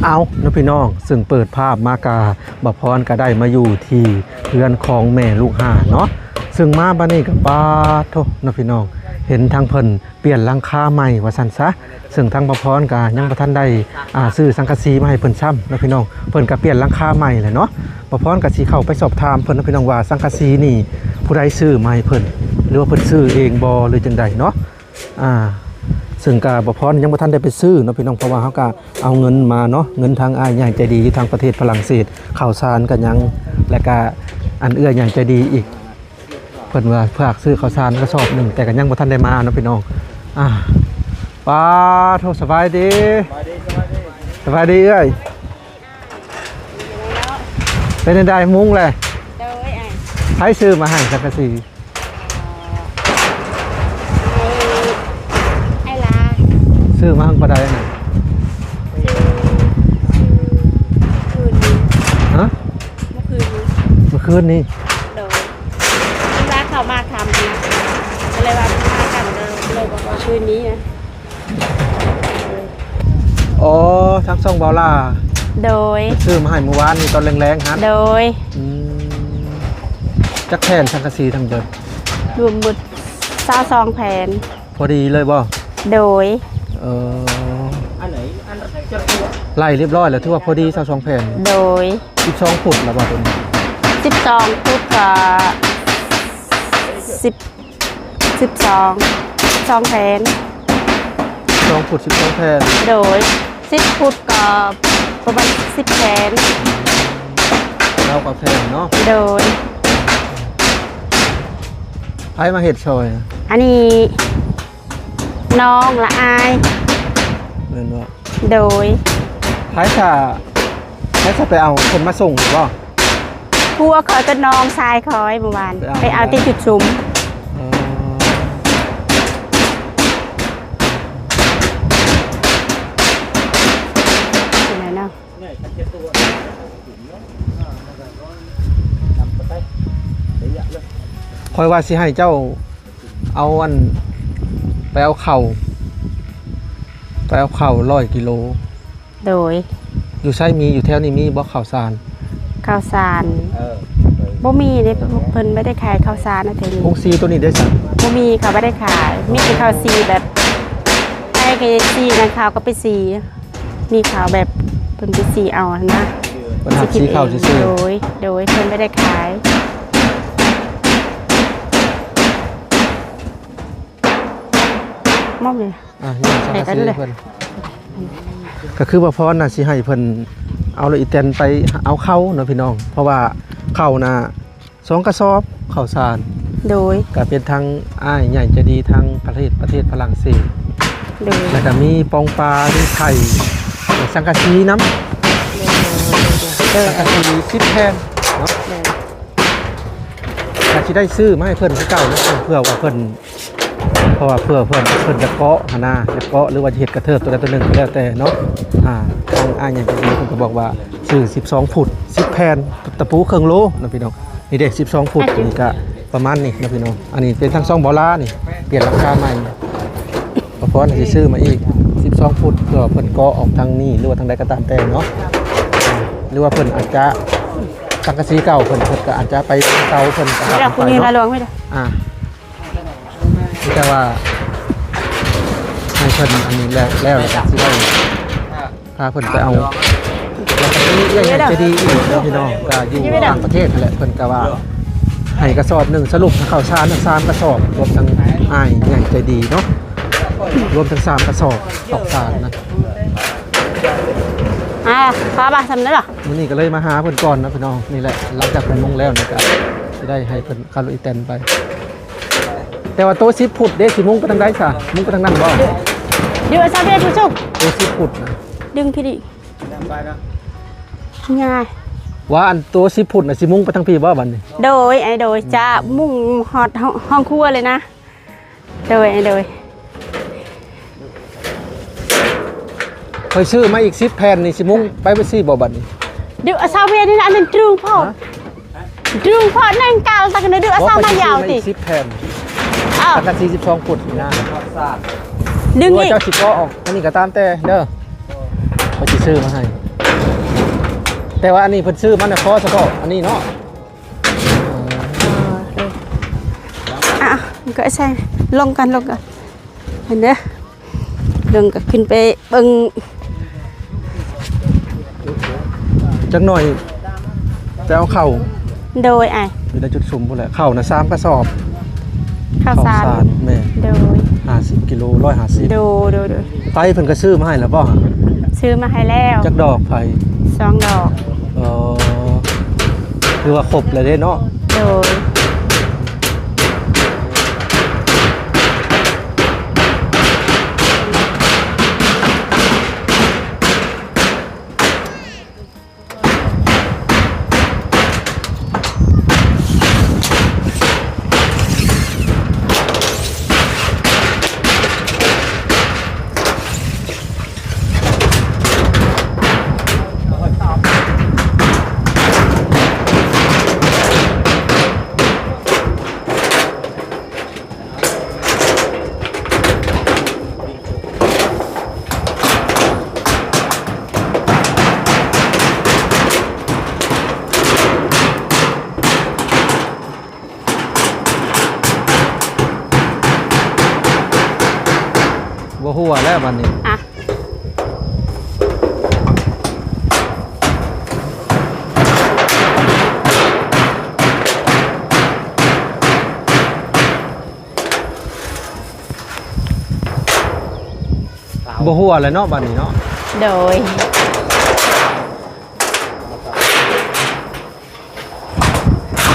ເອົາເນາະພີ່ນ້ອງ ຊຶ່ງເປີດພາບມາກະ ບ່າວພອນກະໄດ້ມາຢູ່ທີ່ເຮືອນຂອງແມ່ລູກຫ້າເນາະ ຊຶ່ງມາບາດນີ້ກະ ປາດໂທ້ເນາະພີ່ນ້ອງ ເຫັນທາງເພິ່ນປ່ຽນຫຼັງຄາໃໝ່ວ່າຊັ້ນຊະ ຊຶ່ງທາງບ່າວພອນກະຍັງບໍ່ທັນໄດ້ ອ່າ ຊື້ສັງກະສີມາໃຫ້ເພິ່ນຊ້ຳເນາະພີ່ນ້ອງ ເພິ່ນກະປ່ຽນຫຼັງຄາໃໝ່ແຫຼະເນາະ ບ່າວພອນກະຊິເຂົ້າໄປສອບຖາມເພິ່ນເນາະພີ່ນ້ອງວ່າ ສັງກະສີນີ້ຜູ້ໃດຊື້ມາໃຫ້ເພິ່ນ ຫຼືວ່າເພິ່ນຊື້ເອງບໍ່ ຫຼືຈັ່ງໃດເນາະ. ອ່າ ຊຶ່ງກະບ່າວພອນຍັງບໍ່ທັນໄດ້ໄປຊື້ເນາະພີ່ນ້ອງ ເພາະວ່າເຮົາກະເອົາເງິນມາເນາະ ເງິນທາງອ້າຍໃຫຍ່ໃຈດີຢູ່ທາງປະເທດຝຣັ່ງເສດ ເຂົ້າສານກະຍັງ ແລະກະອັນເອື້ອຍໃຫຍ່ໃຈດີອີກ ເພິ່ນວ່າຝາກຊື້ເຂົ້າສານກະສອບໜຶ່ງ ແຕ່ກະຍັງບໍ່ທັນໄດ້ມາເນາະພີ່ນ້ອງ. ອ່າ ປາໂທ້ ສະບາຍດີ ສະບາຍດີເອື້ອຍ. ເປັນຈັ່ງໃດ ມຸງແລ້ວ? ໂດຍ ອ້າຍ. ໃຜຊື້ມາໃຫ້ສັງກະສີ? ເອີ ອ້າຍລາ. ຊື້ມາເມື່ອປານໃດນະ? ຊື້ ຊື້ຄືນນີ້. ຮະ? ເມື່ອຄືນນີ້. ເມື່ອຄືນນີ້? ໂດຍ ເວລາເຂົາມາຄ່ຳນະ ກະເລີຍວ່າມາຄ່ຳ ກະເລີຍບອກວ່າຄືນນີ້ນະ. ອໍ ທາງຊ່ອງເບົາຫຼ້າ. ໂດຍ ຊື້ມາໃຫ້ມື້ວານນີ້ຕອນແລງໆຫັ້ນ. ໂດຍ ອືມ ຈັກແຜ່ນສັງກະສີທັງເບິດ? ລວມໝົດຊາວສອງແຜ່ນ. ພໍດີເລີຍບໍ່? ໂດຍ ເອີ ໄລ່ຮຽບຮ້ອຍແລ້ວ ຖືວ່າພໍດີຊາວສອງແຜ່ນ. ໂດຍ ສິບສອງຟຸດລະບໍ່ຕົວນີ້? ສິບສອງຟຸດກະສິບ ສິບສອງ ສອງແຜ່ນ. ສອງຟຸດ ສິບສອງແຜ່ນ. ໂດຍ ສິບຟຸດກະປະມານສິບແຜ່ນ. ຊາວກວ່າແຜ່ນເນາະ. ໂດຍ ໃຜມາເຮັດຊ່ອຍ? ອັນນີ້ນ້ອງລະອາຍ. ແມ່ນບໍ່? ໂດຍ ໃຜສະ ໃຜສະໄປເອົາເພິ່ນມາສົ່ງບໍ່? ຜົວຂ້ອຍກັບນ້ອງຊາຍຂ້ອຍມື້ວານ ໄປເອົາ ໄປເອົາແຕ່ຈຸດຊຸມ. ອໍ ເປັນຫຍັງເນາະ? ຂ້ອຍວ່າຊິໃຫ້ເຈົ້າ ເອົາອັນ ໄປເອົາເຂົ້າ ໄປເອົາເຂົ້າຮ້ອຍກິໂລ. ໂດຍ ຢູ່ໃສມີ ຢູ່ແຖວນີ້ມີບໍ່ເຂົ້າສານ? ເຂົ້າສານ ເອີ ບໍ່ມີເດ້ ເພິ່ນບໍ່ໄດ້ຂາຍເຂົ້າສານແຖວນີ້. ໂຮງສີໂຕນີ້ເດ້ຊັ້ນ? ບໍ່ມີ ເຂົາບໍ່ໄດ້ຂາຍ ມີແຕ່ເຂົ້າສີແບບ ໃຜກະສີນັ້ນ ເຂົາກະໄປສີ ມີເຂົ້າແບບເພິ່ນໄປສີເອົາຫັ້ນນະ ເພິ່ນຮັບສີເຂົ້າຊື່ໆ. ໂດຍ ໂດຍ ເພິ່ນບໍ່ໄດ້ຂາຍ. ມອບເລີຍ ອ່ະ ຍ້ອນສັງກະສີເພິ່ນ ກະຄືວ່າພອນນະຊິໃຫ້ເພິ່ນເອົາລົດອີແຕນໄປເອົາເຂົ້າເນາະພີ່ນ້ອງ ເພາະວ່າເຂົ້ານະ ສອງກະສອບ ເຂົ້າສານ. ໂດຍ ກະເປັນທາງອ້າຍໃຫຍ່ໃຈດີທາງປະເທດ ປະເທດຝຣັ່ງເສດ. ໂດຍ ແລ້ວກະມີປອງປາ ມີໄຂ່ ແລະ ສັງກະສີນຳ. ໂດຍ ສັງກະສີສິບແຜ່ນເນາະ. ໂດຍ ກະຊິໄດ້ຊື້ມາໃຫ້ເພິ່ນຄືເກົ່າເນາະ ເພື່ອວ່າເພິ່ນ ເພາະວ່າເພື່ອເພິ່ນ ເພິ່ນຈະເກາະຫັ້ນນະ ຈະເກາະ ຫຼືວ່າຈະເຮັດກະເທີບໂຕໃດໂຕໜຶ່ງກະແລ້ວແຕ່ເນາະ. ອ່າ ທາງອ້າຍໃຫຍ່ເພິ່ນກະບອກວ່າຊື້ສິບສອງຟຸດ ສິບແຜ່ນ ຕະປູເຄິ່ງໂລເນາະພີ່ນ້ອງ. ນີ້ເດ້ ສິບສອງຟຸດ ນີ້ກະປະມານນີ້ເນາະພີ່ນ້ອງ. ອັນນີ້ເປັນທາງຊ່ອງເບົາຫຼ້ານີ້ ປ່ຽນຫຼັງຄາໃໝ່. ບ່າວພອນຊິຊື້ມາອີກສິບສອງຟຸດ ເພື່ອເພິ່ນເກາະອອກທາງນີ້ ຫຼືວ່າທາງໃດກະຕາມແຕ່ເນາະ ຫຼືວ່າເພິ່ນອາດຈະ ສັງກະສີເກົ່າເພິ່ນ ເພິ່ນກະອາດຈະໄປເຕົາເພິ່ນກະ ນີ້ລະ ຜູ້ນີ້ລະລວງໄວ້ເດີ ອ່າ ມີແຕ່ວ່າໃຫ້ເພິ່ນອັນນີ້ແລ້ວ ແລ້ວກະຊິໄດ້ພາເພິ່ນໄປເອົາ. ແລ້ວກະມີເອື້ອຍໃຫຍ່ໃຈດີອີກເນາະພີ່ນ້ອງ ກະຢູ່ຕ່າງປະເທດຫັ້ນແຫຼະ ເພິ່ນກະວ່າໃຫ້ກະສອບໜຶ່ງ ສະຫຼຸບເຂົ້າສານສາມກະສອບ ລວມທັງອ້າຍໃຫຍ່ໃຈດີເນາະ ລວມທັງສາມກະສອບ ຕອກສານນະ. ອ່າ ພໍບາດສ່ຳນີ້ລະ ມື້ນີ້ກະເລີຍມາຫາເພິ່ນກ່ອນເນາະພີ່ນ້ອງ. ນີ້ແຫຼະ ຫຼັງຈາກເພິ່ນມຸງແລ້ວນີ້ກະຊິໄດ້ໃຫ້ເພິ່ນເຂົ້າລົດອີແຕນໄປ. ແຕ່ວ່າໂຕສິບຟຸດເດ້ ຊິມຸງໄປທາງໃດຊະ? ມຸງໄປທາງນັ້ນບໍ່? ດຶງເອົາຊາເວນຜູ້ສຸກ ໂຕສິບຟຸດນະ ດຶງພີ້ດີ ງ່າຍ ວ່າອັນໂຕສິບຟຸດນະ ຊິມຸງໄປທາງພີ້ບໍ່ບາດນີ້? ໂດຍ ໂດຍ ຈະມຸງຮອດຫ້ອງຄົວເລີຍນະ. ໂດຍ ໂດຍ ຂ້ອຍຊື້ມາອີກສິບແຜ່ນນີ້ ຊິມຸງໄປເບິດຊີ້ບໍ່ບາດນີ້? ດຶງເອົາຊາວແຜ່ນນີ້ນະ ອັນນັ້ນດຶງພໍ ຮະ? ດຶງພໍ ແໜ່ງການຕັກນະ ດຶງເອົາຊາວມາຍາວຕິ ສິບແຜ່ນ ອ້າວ ສັງກະສີສິບສອງຟຸດນີ້ນະ ດຶງອີກ ເຈົ້າຊິເກາະອອກ ອັນນີ້ກະຕາມແຕ່ເດີ ຂ້ອຍຊິຊື້ມາໃຫ້. ແຕ່ວ່າອັນນີ້ເພິ່ນຊື້ມານະ ພໍສະເພາະອັນນີ້ເນາະ. ເອີ ເອີ ເອີ ອ່ະ ມັນກໍໃສ່ ລົງກ່ອນ ລົງກ່ອນ ເຫັນເດີ ລົງກໍຂຶ້ນໄປເບິ່ງ. ຈັກໜ່ອຍໄປເອົາເຂົ້າ. ໂດຍ ອ້າຍ ຢູ່ໃນຈຸດສຸມພຸ້ນແຫຼະ. ເຂົ້ານະ ສາມກະສອບ. ເຂົ້າສານ ເຂົ້າສານ ແມ່ນ. ໂດຍ ຫ້າສິບກິໂລ ຮ້ອຍຫ້າສິບ. ໂດຍ ໂດຍ ໂດຍ. ໄຟເພິ່ນກໍຊື້ມາໃຫ້ແລ້ວບໍ່? ຊື້ມາໃຫ້ແລ້ວ. ຈັກດອກໄຟ? ສອງດອກ. ເອີ ຖືວ່າຄົບແລ້ວເດ້ເນາະ. ໂດຍ. ບໍ່ຮົ່ວແລ້ວບັດນີ້. ອ່ະ ບໍ່ຮົ່ວແລ້ວເນາະ ບັດນີ້ເນາະ. ໂດຍ.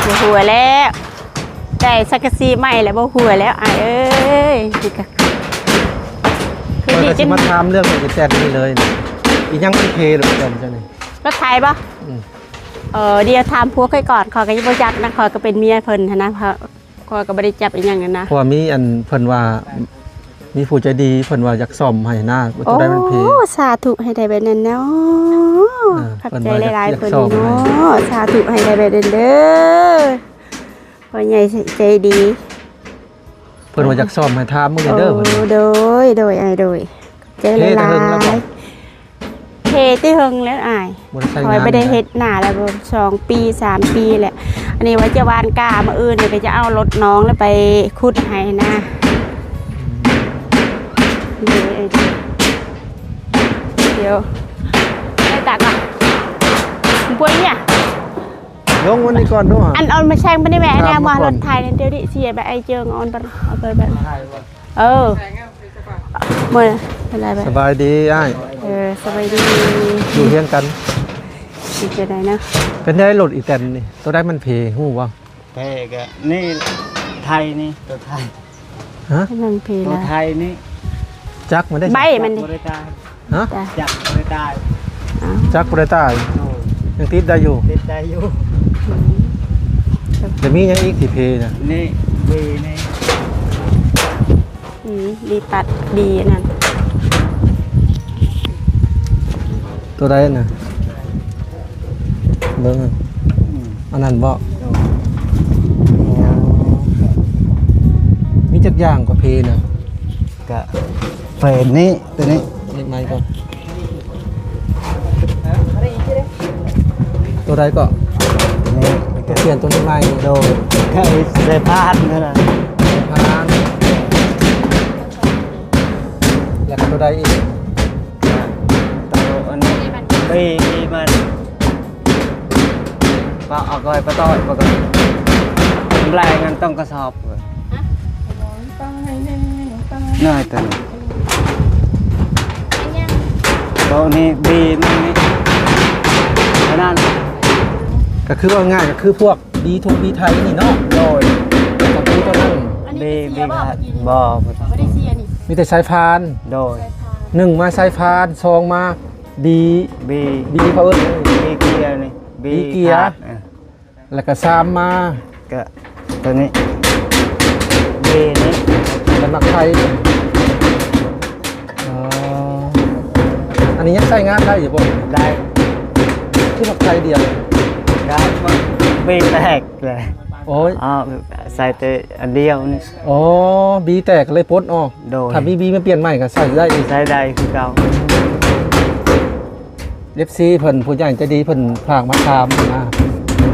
ບໍ່ຮົ່ວແລ້ວ ໄດ້ສັງກະສີໃໝ່ແລ້ວ ບໍ່ຮົ່ວແລ້ວ ອ້າຍເອີຍ. ນີ້ກະຄືດີ ຂ້ອຍກະຊິມາຖາມເລື່ອງອີແຕນນີ້ເລີຍ. ອີຫຍັງມັນເພລົດອີແຕນເຈົ້ານີ້? ລົດໄຖບໍ່? ອືມ. ເອີ ດຽວຖາມຜົວຂ້ອຍກ່ອນ ຂ້ອຍກະຍັງບໍ່ຈັກນະ ຂ້ອຍກະເປັນເມຍເພິ່ນຫັ້ນນະ. ຂ້ອຍກໍບໍ່ໄດ້ຈັບອີຫຍັງຫັ້ນນະ ເພາະວ່າມີອັນເພິ່ນວ່າ ມີຜູ້ໃຈດີເພິ່ນວ່າຢາກສ້ອມໃຫ້ນະ ໂຕໃດມັນເພ. ໂອ້ ສາທຸໃຫ້ໄດ້ແບບນັ້ນເນາະ. ເອີ ຂອບໃຈຫຼາຍໆ ເພິ່ນວ່າຢາກ ເພິ່ນນີ້ເນາະ ສ້ອມໃຫ້ ສາທຸໃຫ້ໄດ້ແບບນັ້ນເດີ ພໍ່ໃຫຍ່ໃຈດີ. ເພິ່ນວ່າຢາກສ້ອມໃຫ້ ຖາມມື້ນີ້ເດີ. ໂອ້ ໂດຍ ໂດຍ ອ້າຍ ໂດຍ ຂອບໃຈຫຼາຍໆ. ເພແຕ່ເຫິງແລ້ວບໍ່? ເພແຕ່ເຫິງແລ້ວອ້າຍ ບໍ່ໄດ້ໃຊ້ງານ ຂ້ອຍບໍ່ໄດ້ເຮັດນາແລ້ວ ສອງປີ ສາມປີແລ້ວ. ອັນນີ້ວ່າຈະຫວ່ານກ້າ ມື້ອື່ນນີ້ກໍຈະເອົາລົດນ້ອງແລ້ວໄປຂຸດໃຫ້ນະ. ອືມ ເດີ ດຽວ ໄປຕາກກ່ອນ ບໍ່ເນຍ. ລົງວັນນີ້ກ່ອນດູຫາ ອັນເອົາມາແຊ່ງບໍ່ໄດ້ແມ່ ແນວມາລົດໄຖນັ້ນ ດຽວນີ້ຊິໄປໄອເຈີງ ເອົາໄປ ເອົາໄປແບບ ເອີ ເມື່ອ ສະບາຍດີອ້າຍ. ເອີ ສະບາຍດີ ຢູ່ຮຽງກັນ ຊິຈັ່ງໃດເນາະ. ເປັນໃດລົດອີແຕນນີ້ ໂຕໃດມັນເພ ຮູ້ບໍ່? ເພກະນີ້ ໄທນີ້ ໂຕໄທ. ຮະ? ໂຕໄທນີ້ ຈັກມັນເດ້ ໃບມັນເດ້ ຈັກບໍ່ໄດ້ຕາຍ. ຮະ? ຈັກບໍ່ໄດ້ຕາຍ. ເອົ້າ ຈັກບໍ່ໄດ້ຕາຍ. ໂດຍ ຍັງຕິດໄດ້ຢູ່ ຕິດໄດ້ຢູ່. ອືມ ແລ້ວມີຫຍັງອີກທີ່ເພນະ? ນີ້ ບີນີ້. ອືມ ບີຕັດ ບີອັນນັ້ນ ໂຕໃດນະ? ເບິ່ງ ອືມ ອັນນັ້ນບໍ່? ໂດຍ. ອໍ ມີຈັກຢ່າງກະເພນະ? ກະເພນນີ້ ໂຕນີ້ ເລກໃໝ່ກ່ອນ. ໂຕໃດເກາະ? ນີ້ ປ່ຽນໂຕນີ້ໃໝ່. ໂດຍ ກະໃສ່ພານນັ້ນນະ ໃສ່ພານ. ແລ້ວກະໂຕໃດອີກ? ໂຕອັນນີ້ ບີ ບີມັນ ປະເອົາກ້ອຍປະຕ້ອຍປະກະ ແລງນັ້ນຕ້ອງກະສອບ. ຮະ? ນ້ອຍຕົວນີ້ ໂຕນີ້ບີມັນນີ້ ອັນນັ້ນ ກະຄືວ່າງ່າຍ ກະຄືພວກບີທຸກບີໄທນີ້ເນາະ. ໂດຍ ກະຄືໂຕນັ້ນ ບີ ບີ ບໍ່ ບໍ່ໄດ້ເສຍນີ້ ມີແຕ່ສາຍພານ. ໂດຍ ໜຶ່ງມາສາຍພານ ສອງມາ ບີ ບີ ບີເຂົາເອີ້ນ ບີເກຍນີ້ ບີເກຍ ເອີ ແລ້ວກະສາມມາ ກະໂຕນີ້ ບີນີ້ ແລ້ວມັກໄທ. ອໍ ອັນນີ້ຍັງໃຊ້ງານໄດ້ຢູ່ບໍ່? ໄດ້. ຄືມັກໄທດຽວ ກະມັກບີແຕກແຫຼະ. ໂອ້ຍ ອໍ ໃສ່ແຕ່ອັນດຽວນີ້. ອໍ ບີແຕກເລີຍປົດອອກ. ໂດຍ ຖ້າມີບີມາປ່ຽນໃໝ່ກະໃສ່ໄດ້ອີກ ໃຊ້ໄດ້ຄືເກົ່າ. ເອັຟຊີ ເພິ່ນ ຜູ້ໃຫຍ່ໃຈດີເພິ່ນຝາກມາຖາມນະ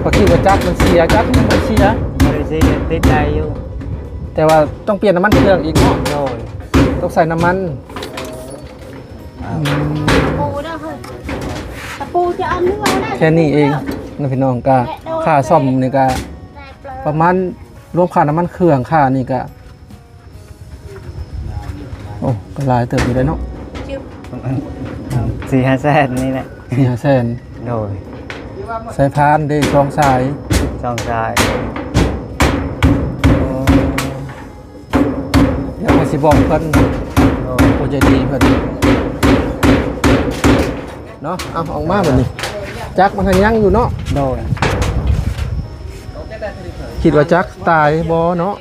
ເພິ່ນຄິດວ່າຈັກມັນເສຍ ຈັກມັນເສຍ ບໍ່ໄດ້ເສຍ ຕິດໄດ້ຢູ່ ແຕ່ວ່າຕ້ອງປ່ຽນນ້ຳມັນເຄື່ອງອີກເນາະ. ໂດຍ ຕ້ອງໃສ່ນ້ຳມັນ. ອ່າ ອືມ ຕະປູເດີ ເຮີ້ຍ ຕະປູຈະເອົາເນື້ອນະ ແຄ່ນີ້ເອງນະພີ່ນ້ອງ. ກະຄ່າສ້ອມນີ້ກະປະມານ ລວມຄ່ານ້ຳມັນເຄື່ອງ ຄ່ານີ້ກະ ໂອ້ ກໍຫຼາຍເຕີບຢູ່ເດ້ເນາະ ສີ່ຫ້າແສນນີ້ແຫຼະ ສີ່ຫ້າແສນ. ໂດຍ ສາຍພານເດ້ ສອງສາຍ ສອງສາຍ. ໂອ້ ດຽວຂ້ອຍຊິບອກເພິ່ນ ໂດຍ ຜູ້ໃຈດີເພິ່ນເນາະ. ເອົາ ອອກມາບັດນີ້ ຈັກມັນຍັງຢູ່ເນາະ. ໂດຍ ຄິດວ່າຈັກຕາຍບໍ່ເນາະ.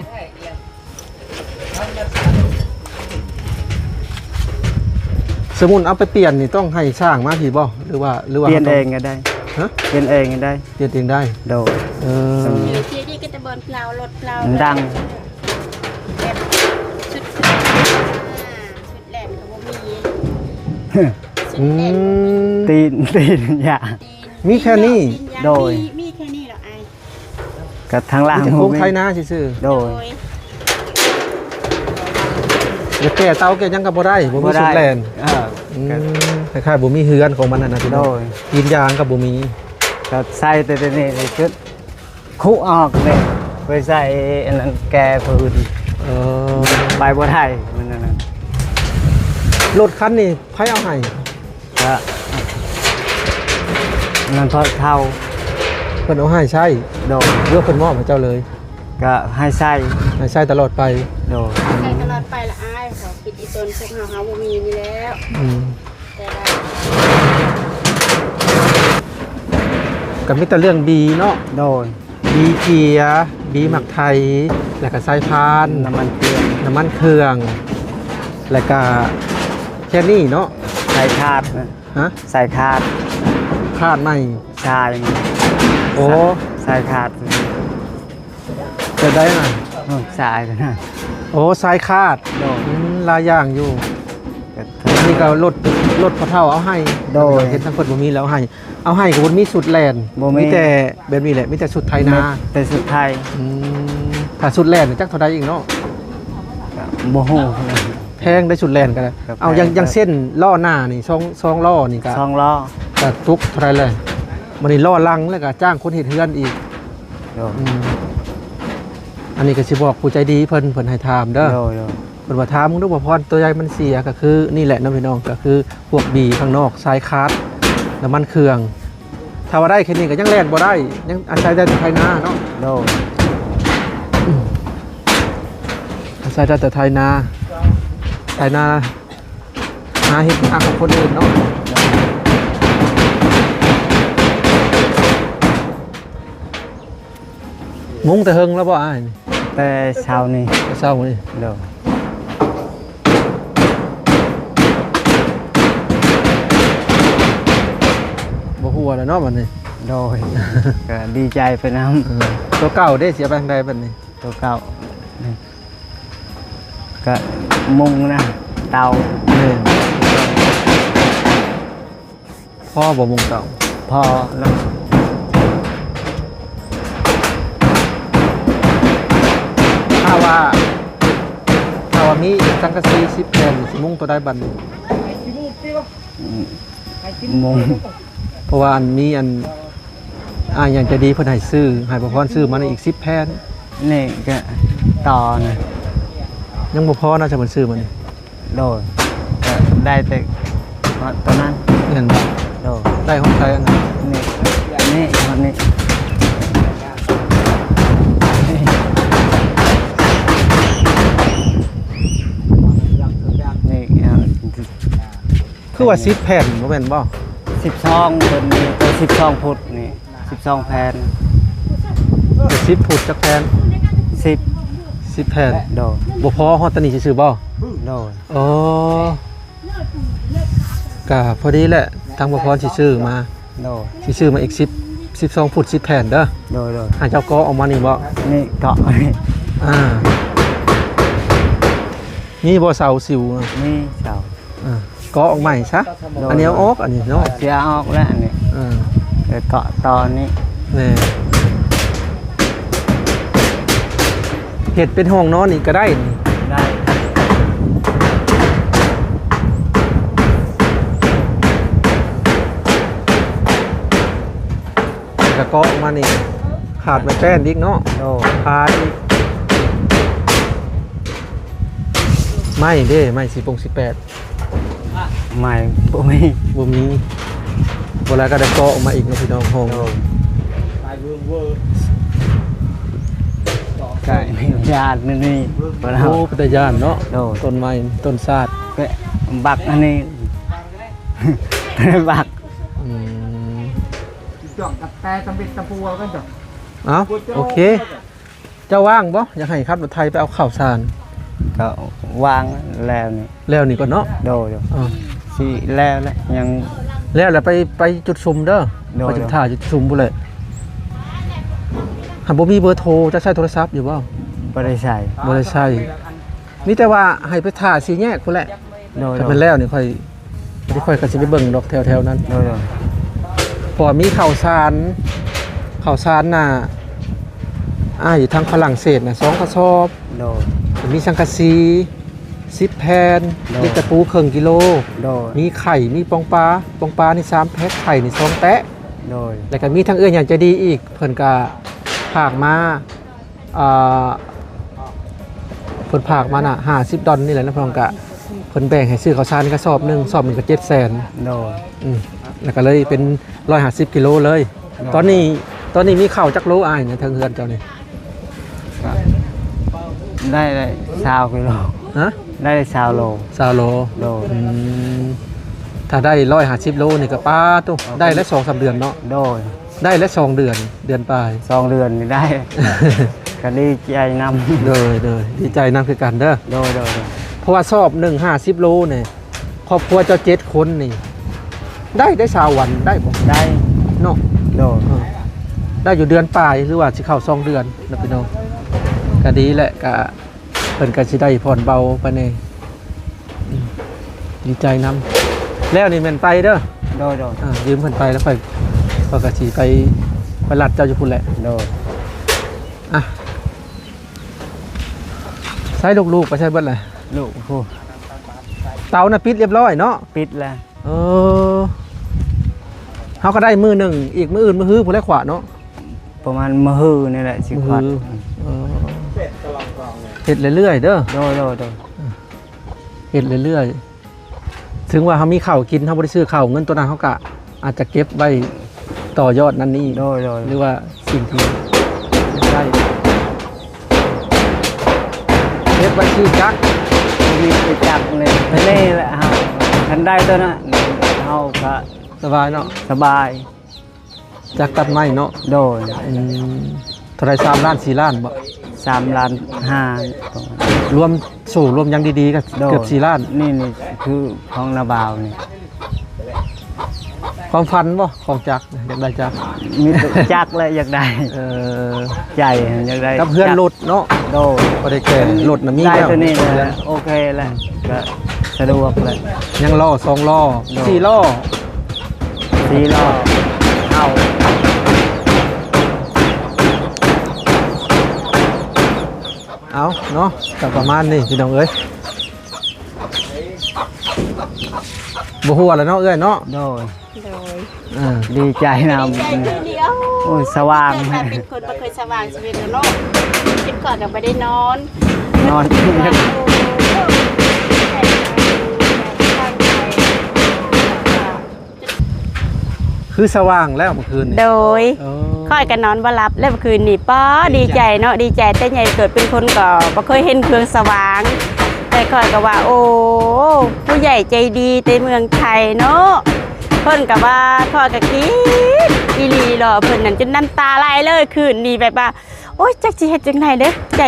ສົມມຸດເອົາໄປປ່ຽນນີ້ ຕ້ອງໃຫ້ຊ່າງມາພີ້ບໍ່ ຫຼືວ່າ ຫຼືວ່າ ປ່ຽນເອງກໍໄດ້. ຮະ? ປ່ຽນເອງກໍໄດ້ ປ່ຽນເອງໄດ້. ໂດຍ ເອີ ເອີ ເຈດີກໍແຕ່ບ່ອນເປົ່າ ລົດເກົ່າ ມັນດັງ ແບບຊຸດ ຊຸດແລ່ນກໍບໍ່ມີ ຊຸດແລ່ນ ອືມ ຕີນ ຕີນຢາ ຕີນ ມີແຄ່ນີ້. ໂດຍ ມີ ມີແຄ່ນີ້ລະອ້າຍ. ກໍທາງຫຼັງມີແຕ່ໂຄງໄຖນາຊື່ໆ. ໂດຍ ໂດຍ ຈະແກ່ເຕົາແກ່ຫຍັງກໍບໍ່ໄດ້ ບໍ່ມີ ບໍ່ໄດ້ ຊຸດແລ່ນ. ເອີ ອືມ ກໍຄ້າຍໆບໍ່ມີເຮືອນຂອງມັນຫັ້ນນະພີ່ນ້ອງ. ໂດຍ ຕີນຢາງກໍບໍ່ມີ ກໍໃສ່ແຕ່ນີ້ຄື ຄຸອອກເດ້ ໄປໃສ່ອັນນັ້ນແກ່ພື້ນ. ເອີ ໄປບໍ່ໄດ້ມັນອັນນັ້ນ. ລົດຄັນນີ້ໃຜເອົາໃຫ້? ກະນັ້ນພໍ່ເຖົ້າ ເພິ່ນເອົາໃຫ້ໃຊ້. ໂດຍ ຫຼືວ່າເພິ່ນມອບໃຫ້ເຈົ້າເລີຍ? ກະໃຫ້ໃຊ້ ໃຫ້ໃຊ້ຕະຫຼອດໄປ. ໂດຍ ໃຊ້ຕະຫຼອດໄປລະອ້າຍ ເຂົາຄິດອີ່ຕົນພວກເຮົາ ເຮົາບໍ່ມີນີ້ແລ້ວ. ອືມ ແຕ່ວ່າ ກໍມີແຕ່ເລື່ອງບີເນາະ. ໂດຍ ບີເຈຍ ບີໝາກໄທ ແລ້ວກໍສາຍພານ ນ້ຳມັນເຄື່ອງ ນ້ຳມັນເຄື່ອງ ແລ້ວກໍແຄ່ນີ້ເນາະ. ສາຍຂາດນະ. ຮະ? ສາຍຂາດ ຂາດໃໝ່ ສາຍ ໂອ້ ສາຍຂາດ. ແບບໃດນະ? ອືມ ສາຍນະ. ໂອ້ ສາຍຂາດ. ໂດຍ ອືມ ຫຼາຍຢ່າງຢູ່. ອັນນີ້ກໍລົດ ລົດພໍ່ເຖົ້າເອົາໃຫ້. ໂດຍ ເຫັນທາງເພິ່ນບໍ່ມີແລ້ວໃຫ້ ເອົາໃຫ້ກໍບໍ່ມີຊຸດແລ່ນ ບໍ່ມີ ມີແຕ່ແບບນີ້ແຫຼະ ມີແຕ່ຊຸດໄຖນາ ແຕ່ຊຸດໄຖ. ອືມ ຖ້າຊຸດແລ່ນຈັກເທົ່າໃດອີກເນາະ? ກໍບໍ່ຮູ້ ແພງໄດ໋ຊຸດແລ່ນກໍໄດ້. ກໍແພງ ເອົາ ຢ່າງ ຢ່າງເຊັ່ນລໍ້ໜ້ານີ້ ສອງ ສອງລໍ້ນີ້ກໍ ສອງລໍ້ ກໍຕົກເທົ່າໃດແລ້ວ? ບັດນີ້ລໍ້ຫຼັງແລ້ວກໍຈ້າງຄົນເຮັດເຮືອນອີກ. ໂດຍ ອືມ ອັນນີ້ກໍຊິບອກຜູ້ໃຈດີເພິ່ນ ເພິ່ນໃຫ້ຖາມເດີ. ໂດຍ ໂດຍ ເພິ່ນວ່າຖາມເບິ່ງດູ ບໍ່ພອນ ໂຕໃດມັນເສຍ ກໍຄືນີ້ແຫຼະເນາະພີ່ນ້ອງ ກໍຄືພວກບີຂ້າງນອກ ສາຍຂາດ ນ້ຳມັນເຄື່ອງ. ຖ້າວ່າໄດ້ແຄ່ນີ້ກໍຍັງແລ່ນບໍ່ໄດ້ ຍັງອາໄສໄດ້ແຕ່ໄຖນາເນາະ. ໂດຍ ອືມ ອາໄສໄດ້ແຕ່ໄຖນາ ໄຖນາ ຫາເຮັດອາຂອງຄົນອື່ນເນາະ. ມຸງແຕ່ເຫິງແລ້ວບໍ່ອ້າຍ? ແຕ່ເຊົ້ານີ້ ແຕ່ເຊົ້ານີ້. ໂດຍ ບໍ່ຮົ່ວແລ້ວເນາະບັດນີ້. ໂດຍ ກໍດີໃຈໄປນຳ. ເອີ ຕົວເກົ່າເດ້ ຊິເອົາໄປທາງໃດບັດນີ້? ຕົວເກົ່າ ກະມຸງນະ ເຕົາ. ແມ່ນ ພໍບໍ່ມຸງເຕົາ? ພໍແລ້ວ. ຖ້າວ່າ ຖ້າວ່າມີສັງກະສີສິບແຜ່ນ ຊິມຸງຕົວໃດບັດນີ້? ອືມ ມຸງ ເພາະວ່າອັນ ມີອັນ ອ້າຍຫຍັງໃຈດີເພິ່ນໃຫ້ຊື້ ໃຫ້ປະພອນຊື້ມານີ້ອີກສິບແຜ່ນ. ນີ້ກະຕໍ່ນະ ຍັງບໍ່ພໍນະ ຈະເພິ່ນຊື້ມານີ້. ໂດຍ ກະໄດ້ແຕ່ຮອດຕົວນັ້ນ. ແມ່ນບໍ່? ໂດຍ ໄດ້ຮອດໃສອັນນັ້ນ? ນີ້ ນີ້ ຮອດນີ້. ນີ້ ຄືວ່າສິບແຜ່ນບໍ່ແມ່ນບໍ່? ສິບສອງ ເພິ່ນມີແຕ່ສິບສອງຟຸດນີ້ ສິບສອງແຜ່ນ. ສິບຟຸດຈັກແຜ່ນ? ສິບ ສິບແຜ່ນ. ໂດຍ ບໍ່ພໍຮອດຕອນນີ້ຊື່ໆບໍ່? ໂດຍ ອໍ ກະພໍດີແຫຼະ ທາງບໍ່ພອນຊິຊື້ມາ. ໂດຍ ຊິຊື້ມາອີກສິບ ສິບສອງຟຸດສິບແຜ່ນເດີ. ໂດຍ ໂດຍ ໃຫ້ເຈົ້າກໍອອກມານີ້ບໍ່? ນີ້ເກາະ ອ່າ ມີບໍ່ເສົາສິວ? ມີເສົາ. ອ່າ ເກາະອອກໃໝ່ຊະ. ໂດຍ ອັນນີ້ເອົາອອກ ອັນນີ້ເນາະ ເສຍອອກແລ້ວອັນນີ້. ເອີ ເອີ ເກາະຕໍ່ນີ້ ແມ່ນ. ເຮັດເປັນຫ້ອງນອນນີ້ກໍໄດ້ນີ້. ໄດ້. ແລ້ວກໍເກາະອອກມານີ້ ຂາດໄມ້ແປ້ນອີກເນາະ. ໂດຍ. ຂາດອີກ. ໄມ້ເດ້ ໄມ້ສີ່ປົງສີ່ແປດ. ໄມ້ບໍ່ມີ ບໍ່ມີ. ບໍ່ແລ້ວກໍໄດ້ເກາະອອກມາອີກເນາະ ພີ່ນ້ອງ. ຫ້ອງ ໂດຍ ກະຢ້ານນີ້ ໂອ້ ເປັນຕາຢ້ານເນາະ. ໂດຍ. ຕົ້ນໄມ້ ຕົ້ນຊາດ ບັກອັນນີ້ ບັກ. ອືມ ເອົ້າ ໂອເຄ. ເຈົ້າວ່າງບໍ່? ຢາກໃຫ້ຂັບລົດໄຖໄປເອົາເຂົ້າສານ. ກໍວ່າງແລ້ວນີ້ ແລ້ວນີ້ກ່ອນເນາະ. ໂດຍ ໂດຍ. ເອີ ຊິແລ້ວແລ້ວ ຍັງ ແລ້ວແລ້ວໄປ ໄປຈຸດສຸມເດີ. ໂດຍ ໄປຈຸດ ໂດຍ ຖ້າຈຸດສຸມພຸ້ນແຫຼະ. ຫາບໍ່ມີເບີໂທ ຈະໃຊ້ໂທລະສັບຢູ່ບໍ່? ບໍ່ໄດ້ໃຊ້ ບໍ່ໄດ້ໃຊ້. ມີແຕ່ວ່າໃຫ້ໄປຖ້າສີ່ແຍກພຸ້ນແຫຼະ. ໂດຍ ຖ້າເພິ່ນແລ້ວນີ້ ຂ້ອຍ ດຽວຂ້ອຍກໍຊິໄປເບິ່ງດອກແຖວໆນັ້ນ. ໂດຍ ໂດຍ. ເພາະວ່າມີເຂົ້າສານ ເຂົ້າສານນະ ອ້າຍຢູ່ທາງຝຣັ່ງເສດນະ ສອງກະສອບ. ໂດຍ. ມີສັງກະສີສິບແຜ່ນ. ໂດຍ. ເຫຼັກຕະປູເຄິ່ງກິໂລ. ໂດຍ. ມີໄຂ່ ມີປອງປາ ປອງປານີ້ສາມແພັກ ໄຂ່ນີ້ສອງແຕະ. ໂດຍ. ແລ້ວກໍມີທາງເອື້ອຍໃຫຍ່ໃຈດີອີກ ເພິ່ນກໍຝາກມາ ອ່າ ເພິ່ນຝາກມານະ ຫ້າສິບດອນນີ້ແຫຼະນະ. ເພິ່ນກະ ເພິ່ນແບ່ງໃຫ້ຊື້ເຂົ້າສານກະສອບໜຶ່ງ ສອບໜຶ່ງກະເຈັດແສນ. ໂດຍ. ອືມ ແລ້ວກະເລີຍເປັນຮ້ອຍຫ້າສິບກິໂລເລີຍ. ໂດຍ. ຕອນນີ້ ຕອນນີ້ມີເຂົ້າຈັກໂລອ້າຍ ໃນເທິງເຮືອນເຈົ້ານີ້? ກະໄດ້ ໄດ້ຊາວກິໂລ. ຮະ? ໄດ້ຊາວໂລ. ຊາວໂລ. ໂດຍ. ອືມ ຖ້າໄດ້ຮ້ອຍຫ້າສິບໂລນີ້ກະ ປາໂທ້ ໂດຍ ໄດ້ແລ້ວສອງສາມເດືອນເນາະ. ໂດຍ. ໄດ້ແລ້ວສອງເດືອນ ເດືອນປາຍ ສອງເດືອນນີ້ໄດ້ ກໍດີໃຈນຳ. ໂດຍ ໂດຍ ດີໃຈນຳຄືກັນເດີ. ໂດຍ ໂດຍ ໂດຍ. ເພາະວ່າສອບໜຶ່ງຫ້າສິບໂລນີ້ ຄອບຄົວເຈົ້າເຈັດຄົນນີ້ ໄດ້ ໄດ້ຊາວວັນໄດ້ບໍ່? ໄດ້ເນາະ. ໂດຍ. ເອີ ໄດ້ຢູ່ເດືອນປາຍ ຫຼືວ່າຊິເຂົ້າສອງເດືອນນະພີ່ນ້ອງ. ກໍດີແຫຼະ ກະ ເພິ່ນກໍຊິໄດ້ຜ່ອນເບົາໄປແດ່. ອືມ ດີໃຈນຳ. ແລ້ວນີ້ແມ່ນໄປເດີ. ໂດຍ ໂດຍ. ອ່າ ຢືມເພິ່ນໄປແລ້ວ ຂ້ອຍ ຂ້ອຍກໍຊິໄປ ໄປລັດເຈົ້າຢູ່ພຸ້ນແຫຼະ. ໂດຍ. ອ່ະ ໃຊ້ລູກໆໄປໃຊ້ເບິດແຫຼະ? ລູກ ໂອ້ ເຕົານະປິດລຽບຮ້ອຍເນາະ? ປິດແລ້ວ. ເອີ ເຮົາກໍໄດ້ມື້ໜຶ່ງ ອີກມື້ອື່ນມື້ຮືພຸ້ນແຫຼະຂວາເນາະ. ປະມານມື້ຮືນີ້ແຫຼະຊິຂວາດ. ມື້ຮື. ເອີ ເຮັດເລື້ອຍໆເດີ. ໂດຍ ໂດຍ ໂດຍ. ເຮັດເລື້ອຍໆ ເຖິງວ່າເຮົາມີເຂົ້າກິນ ເຮົາບໍ່ໄດ້ຊື້ເຂົ້າ ເງິນໂຕນັ້ນເຮົາກະອາດຈະເກັບໄວ້ຕໍ່ຍອດນັ້ນນີ້. ໂດຍ ໂດຍ. ຫຼືວ່າສິ່ງທີ່ໄດ້ ເກັບໄວ້ຊື້ຈັກ ມີແຕ່ຈັກນີ້ ແລ້ວເຮົາ ຄັນໄດ້ໂຕນັ້ນ ເຮົາກະສະບາຍເນາະ. ສະບາຍ. ຈັກຕັດໄມ້ເນາະ? ໂດຍ. ອືມ ເທົ່າໃດ? ສາມລ້ານ ສີ່ລ້ານບໍ່? ສາມລ້ານຫ້າ ລວມໂສ້ລວມຫຍັງດີໆກໍ ໂດຍ ເກືອບສີ່ລ້ານ. ນີ້ ນີ້ຄືຂອງນ້າບ່າວນີ້. ຄວາມຝັນບໍ່? ຂອງຈັກ ຢາກໄດ້ຈັກ. ມີແຕ່ຈັກແຫຼະຢາກໄດ້. ເອີ ໃຈຢາກໄດ້ ກັບເຮືອນລົດເນາະ? ໂດຍ. ບໍ່ໄດ້ແກ່ ລົດນະມີແລ້ວ ໄດ້ໂຕນີ້ແຫຼະ ໂອເຄແລ້ວ ກໍສະດວກແລ້ວ. ຍັງລໍ້ ສອງລໍ້ ໂດຍ ສີ່ລໍ້ ສີ່ລໍ້ ເອົາ ເອົາເນາະ ກໍປະມານນີ້ພີ່ນ້ອງເອີຍ. ບໍ່ຫົວແລ້ວເນາະເອື້ອຍເນາະ? ໂດຍ. ໂດຍ. ເອີ ດີໃຈນຳ. ດີໃຈຄືດຽວ. ໂອ້ຍ ສະຫວ່າງ ເປັນຄົນບໍ່ເຄີຍສະຫວ່າງຊີວິດເນາະ. ຄິດກ່ອນກໍບໍ່ໄດ້ນອນ ນອນ ຄືສະຫວ່າງແລ້ວມື້ຄືນນີ້. ໂດຍ. ເອີ ຂ້ອຍກໍນອນບໍ່ຫຼັບແລ້ວມື້ຄືນນີ້. ປ້າ ດີໃຈເນາະ ດີໃຈ ແຕ່ໃຫຍ່ເກີດເປັນຄົນກໍບໍ່ເຄີຍເຫັນເຄື່ອງສະຫວ່າງ ແຕ່ຂ້ອຍກໍວ່າ ໂອ້ ຜູ້ໃຫຍ່ໃຈດີແຕ່ເມືອງໄທເນາະ ເພິ່ນກໍວ່າ ຂ້ອຍກໍກຣີດອີ່ຫຼີເນາະ ເພິ່ນນັ້ນຈົນນ້ຳຕາໄຫຼເລີຍຄືນນີ້ ແບບວ່າ ໂອ້ຍ ຈັກຊິເຮັດຈັ່ງໃດເດີ້ ໃຈ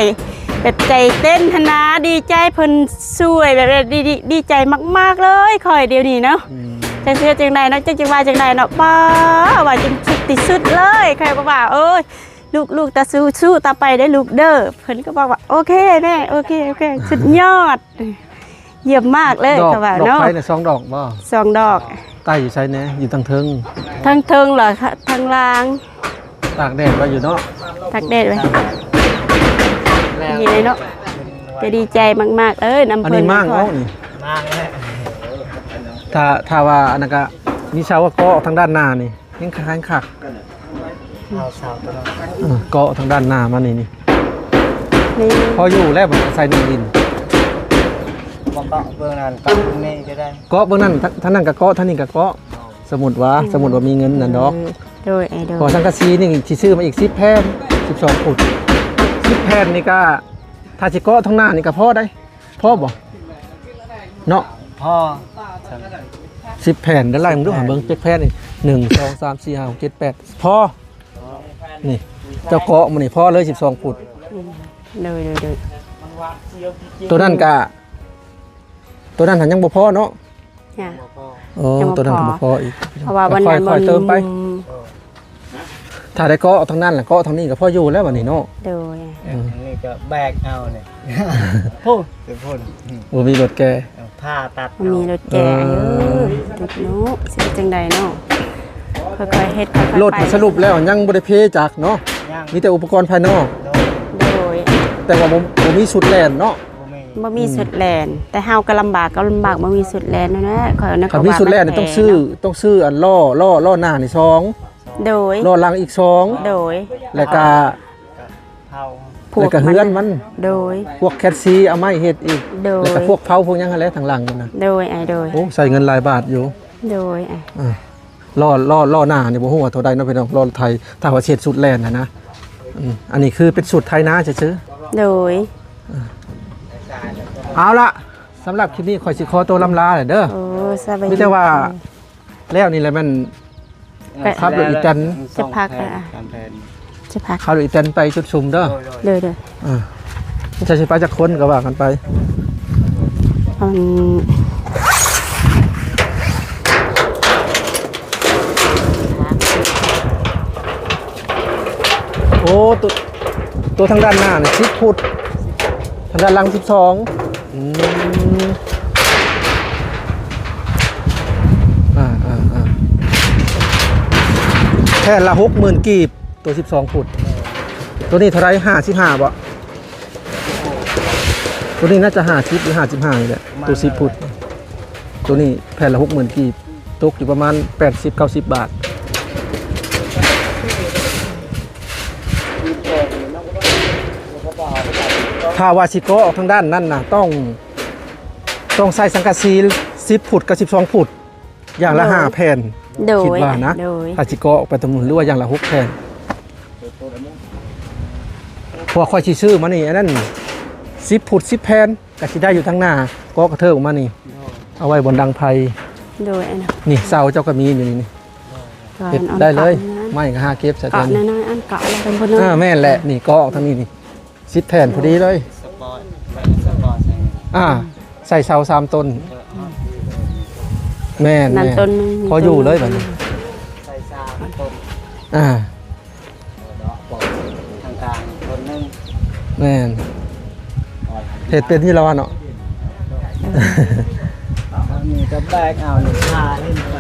ແບບໃຈເຕັ້ນຫັ້ນນາ ດີໃຈເພິ່ນຊ່ວຍ ແບບ ດີ ດີ ດີໃຈມາກໆເລີຍຂ້ອຍດຽວນີ້ເນາະ. ອືມ ຈັກຊິເຮັດຈັ່ງໃດເນາະ ຈັກຊິວ່າຈັ່ງໃດເນາະ. ປ້າ ວ່າຈົນສຸດທີ່ສຸດເລີຍ ຂ້ອຍກໍວ່າ ໂອ້ຍ ລູກໆ ຕາສູ້ໆຕໍ່ໄປເດີ້ລູກເດີ້. ເພິ່ນກໍບອກວ່າ ໂອເຄແມ່ ໂອເຄ ໂອເຄ ສຸດຍອດ. ຢ້ຽມມາກເລີຍ ດອກ ເຂົາວ່າ ດອກ ເນາະ ໄຟນະ ສອງດອກບໍ່? ສອງດອກ. ໃຕ້ຢູ່ໃສແດ່? ຢູ່ທາງເທິງ ທາງເທິງ ແລ້ວທາງລ່າງ ຕາກແດດໄວ້ຢູ່ເນາະ ຕາກແດດໄວ້ ແລ້ວ ນີ້ເລີຍເນາະ. ກະດີໃຈມາກໆເອີຍ ນຳ ອັນນີ້ ເພິ່ນ ມ້າງເອົານີ້ ມ້າງແຫຼະ. ຖ້າ ຖ້າວ່າອັນນັ້ນກະມີເສົາກໍເກາະທາງດ້ານໜ້ານີ້ ແຮງຄັກ ແຮງຄັກ. ເອົາເສົາຕົວນັ້ນ ເອີ ເກາະທາງດ້ານໜ້າມານີ້ ນີ້ ນີ້ ພໍຢູ່ແລ້ວ ມັນໃສ່ໜຶ່ງດິນ. ບໍ່ເກາະເບື້ອງນັ້ນ ເກາະເບື້ອງນີ້ກໍໄດ້ ເກາະເບື້ອງນັ້ນ ທາງ ທາງນັ້ນກໍເກາະ ທາງນີ້ກໍເກາະ. ເອົາ ສົມມຸດວ່າ ອືມ ສົມມຸດວ່າມີເງິນນັ້ນດອກ ເອີ ໂດຍ ໂດຍ ເພາະສັງກະສີນີ້ຊິຊື້ມາອີກສິບແຜ່ນ ສິບສອງຟຸດ ສິບແຜ່ນນີ້ກະ ຖ້າຊິເກາະທາງໜ້ານີ້ກະພໍໄດ໋ ພໍບໍ່? ເນາະ ພໍ ສິບແຜ່ນ ດຽວໄລ່ເບິ່ງດູ ຫາເບິ່ງຈັກແຜ່ນນີ້ ໜຶ່ງ ສອງ ສາມ ສີ່ ຫ້າ ຫົກ ເຈັດ ແປດ ພໍ. ນີ້ ເຈົ້າເກາະມື້ນີ້ພໍເລີຍ ສິບສອງຟຸດ. ອືມ ໂດຍ ໂດຍ ໂດຍ ຕົວນັ້ນກະ ຕົວນັ້ນຫັ້ນຍັງບໍ່ພໍເນາະ ຍັງ ໂອ້ ຍັງບໍ່ພໍ ຕົວນັ້ນກໍບໍ່ພໍອີກ ເພາະວ່າວັນນັ້ນ ຄ່ອຍໆເຕີມໄປ ບໍ່ມີ ຖ້າໄດ້ເກາະທາງນັ້ນແລ້ວ ເກາະທາງນີ້ກໍພໍຢູ່ແລ້ວບັດນີ້ເນາະ. ໂດຍ ເອີ ອັນນີ້ກໍແບກເອົານີ້ ໂອ້ ໄປພຸ້ນ ບໍ່ມີລົດແກ່ ເອີ ຜ່າຕັດ ບໍ່ມີລົດແກ່ ເອີ ເອີ ທຸກເນາະ ຊິເຮັດຈັ່ງໃດເນາະ ຄ່ອຍໆເຮັດ ຄ່ອຍໆ ລົດ ໄປ ສະຫຼຸບແລ້ວຍັງບໍ່ໄດ້ເພຈັກເນາະ ຍັງ ມີແຕ່ອຸປະກອນພາຍນອກ ໂດຍ ໂດຍ ແຕ່ວ່າບໍ່ ບໍ່ມີຊຸດແລ່ນເນາະ ບໍ່ມີ ບໍ່ມີ ອືມ ຊຸດແລ່ນ ແຕ່ເຮົາກໍລຳບາກ ກໍລຳບາກ ບໍ່ມີຊຸດແລ່ນນັ້ນແຫຼະ ຂ້ອຍ ຄັນມີຊຸດແລ່ນນີ້ຕ້ອງຊື້ ຕ້ອງຊື້ອັນລໍ້ ລໍ້ ລໍ້ໜ້ານີ້ສອງ ໂດຍ ລໍ້ຫຼັງອີກສອງ ໂດຍ ແລ້ວກະ ເຜົາ ແລ້ວກະເຮືອນມັນ ໂດຍ ພວກແຄດຊີເອົາໄມ້ເຮັດອີກ ໂດຍ ແລ້ວກະພວກເຜົາພວກຫຍັງຫັ້ນແຫຼະທາງຫຼັງນັ້ນນະ ໂດຍ ອ້າຍ ໂດຍ ໂອ້ ໃຊ້ເງິນຫຼາຍບາດຢູ່ ໂດຍ ອ່າ ລໍ້ ລໍ້ ລໍ້ໜ້ານີ້ບໍ່ຮູ້ວ່າເທົ່າໃດເນາະພີ່ນ້ອງ ລໍ້ໄຖ ຖ້າວ່າເຮັດຊຸດແລ່ນຫັ້ນນະ ອືມ ອັນນີ້ຄືເປັນຊຸດໄຖນາຊື່ໆ ໂດຍ ເອົາລະ ສຳລັບຄລິບນີ້ຂ້ອຍຊິຂໍຕົວລຳລາແຫຼະເດີ ໂອ້ ສະບາຍດີ ມີແຕ່ວ່າແລ້ວນີ້ແຫຼະແມ່ນ ເອີ ຂັບລົດອີແຕນ ຈະພັກ ສອງແຜ່ນ ອ່າ ສາມແຜ່ນ ຈະພັກ ຂັບລົດອີແຕນໄປຈຸດຊຸມເດີ ໂດຍໆ ເອີ ເຈົ້າຊິໄປຈັກຄົນກໍວ່າກັນໄປ ອັນ ໂອ້ ຕົວ ຕົວທາງດ້ານໜ້ານີ້ສິບຟຸດ ທາງດ້ານຫຼັງສິບສອງ ອືມ ອ່າໆໆ ແຜ່ນລະຫົກໝື່ນກີບ ຕົວສິບສອງຟຸດ ຕົວນີ້ເທົ່າໃດ? ຫ້າສິບຫ້າບໍ່? ຕົວນີ້ໜ້າຈະຫ້າສິບ ຫຼື ຫ້າສິບຫ້ານີ້ແຫຼະ ຕົວສິບຟຸດ ຕົວນີ້ແຜ່ນລະຫົກໝື່ນກີບ ຕົກຢູ່ປະມານແປດສິບເກົ້າສິບບາດ. ຖ້າວ່າຊິເກາະອອກທາງດ້ານນັ້ນນະ ຕ້ອງ ຕ້ອງໃສ່ສັງກະສີສິບຟຸດກັບສິບສອງຟຸດ ຢ່າງລະ ໂດຍ ຫ້າແຜ່ນ ໂດຍ ຄິດວ່ານະ ໂດຍ ຖ້າຊິເກາະອອກໄປຕະມຸນ ຫຼືວ່າຢ່າງລະຫົກແຜ່ນ ເພາະວ່າຂ້ອຍຊິຊື້ມານີ້ ອັນນັ້ນສິບຟຸດສິບແຜ່ນ ກໍຊິໄດ້ຢູ່ທາງໜ້າ ເກາະກະເທີອອກມານີ້ ເອົາໄວ້ບ່ອນດັງໄຟ ໂດຍ ອັນນັ້ນ ນີ້ເສົາເຈົ້າກໍມີຢູ່ນີ້ ນີ້ ເຮັດໄດ້ເລີຍ ໄມ້ກໍຫາເກັບໃສ່ ເກາະ ແຖວນີ້ ນ້ອຍໆ ອັນເກາະ ເອີ ແມ່ນແຫຼະ ນີ້ເກາະອອກທາງນີ້ນີ້ ສິບແຜ່ນພໍດີເລີຍ ສະປອດ ສະປອດໃສ່ ອ່າ ໃສ່ເສົາສາມຕົ້ນ ເອີ ແມ່ນໆ ນັ້ນຕົ້ນໜຶ່ງ ພໍຢູ່ເລີຍບັດນີ້ ໃສ່ສາມຕົ້ນ ອ່າ ເນາະ ປອກທາງກາງຕົ້ນໜຶ່ງ ແມ່ນ ເຮັດເປັນຢູ່ແລ້ວເນາະ ອັນນີ້ກໍແບກເອົານີ້ ພາເຫັນໄປ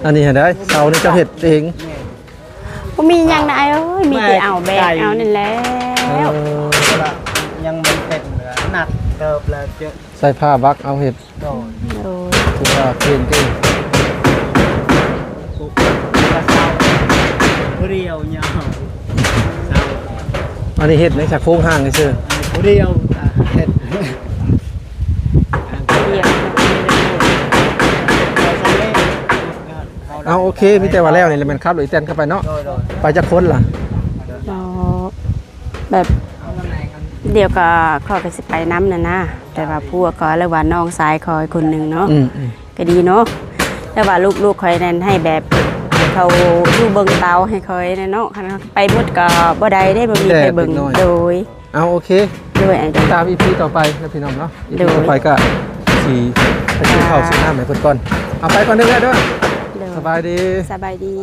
ອັນນີ້ຫັ້ນໃດ ເສົານີ້ເຈົ້າເຮັດເອງ ແມ່ນ ບໍ່ມີຫຍັງນະອ້າຍເອີຍ ມີແຕ່ເອົາແບກເອົານີ້ແຫຼະ ເອີ ຍັງບໍ່ເປັນເຫຼືອ ໜັກເຕີບແລ້ວ ເຈົ້າ ໃສ່ຜ້າບັກເອົາເຮັດ ໂດຍ ໂດຍ ຄືວ່າເກັ່ງເກັ່ງ ຜູ້ດຽວຍາວ ອັນນີ້ເຮັດໃນສາໂຄງຮ່າງຊື່ ອັນນີ້ຜູ້ດຽວ ອ່າ ເຮັດ ດຽວ ເອົາ ໂອເຄ ມີແຕ່ວ່າແລ້ວນີ້ແຫຼະ ແມ່ນຂັບລົດອີແຕນເຂົ້າໄປເນາະ ໂດຍໆ ໄປຈັກຄົນລະ? ເນາະ ແບບ ດຽວກໍຂ້ອຍກໍຊິໄປນຳນັ້ນນະ ແຕ່ວ່າຜົວຂ້ອຍ ຫຼືວ່ານ້ອງຊາຍຂ້ອຍຄົນໜຶ່ງເນາະ ອືມໆ ກໍດີເນາະ ແຕ່ວ່າລູກໆຂ້ອຍນັ້ນໃຫ້ແບບ ເຂົາຢູ່ເບິ່ງເຕົາໃຫ້ຂ້ອຍແດ່ເນາະ ຄັນໄປໝົດກໍບໍ່ໄດ້ເດ້ ບໍ່ມີໃຜເບິ່ງ ໂດຍ ເອົາ ໂອເຄ ໂດຍ ຕິດຕາມອີພີຕໍ່ໄປນະພີ່ນ້ອງເນາະ ອີພີຕໍ່ໄປກໍຊິໄປຊື້ເຂົ້າຊື້ນ້ຳໃຫ້ເພິ່ນກ່ອນ ເອົາ ໄປກ່ອນເດີ ໂດຍ ສະບາຍດີ ສະບາຍດີ.